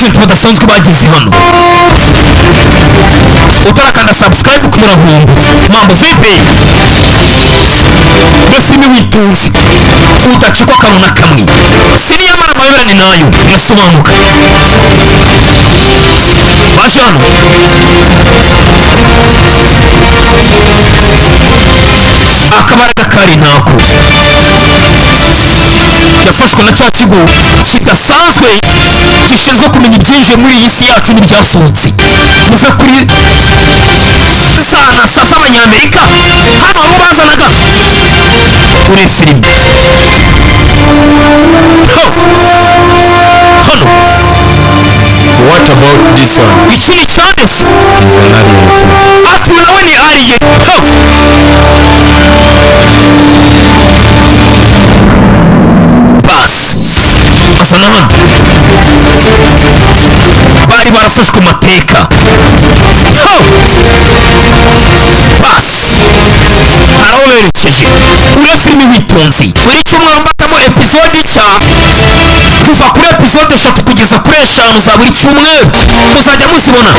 Agent badasanzwe bageze hano. Utarakanda subscribe ku murahumbu, mambo vipi? Iyo filime witonze udacikwa akantu na kamwe. Siniyamara amayoberane nayo irasobanuka. Baje hano, akabaraga kari ntako yafashwe na cya kigo kidasanzwe gishinzwe kumenya ibyinjiye muri iyi si yacu n'ibyasohotse. Muve kuri za NASA z'Abanyamerika, hano abo bazanaga kuri filime. Ho! Hano. What about this one? Iki ni cyandese? He's an alien too. Ati uyu nawe ni alien. Ho! Basi azana hano bari barafashwe mateka. Ho! Basi hari aho berekeje. Uriya filime witonze, buri cyumweru mbatamo episode nshya, kuva kuri episode 3 kugeza kuri 5 za buri cyumweru muzajya muzibona.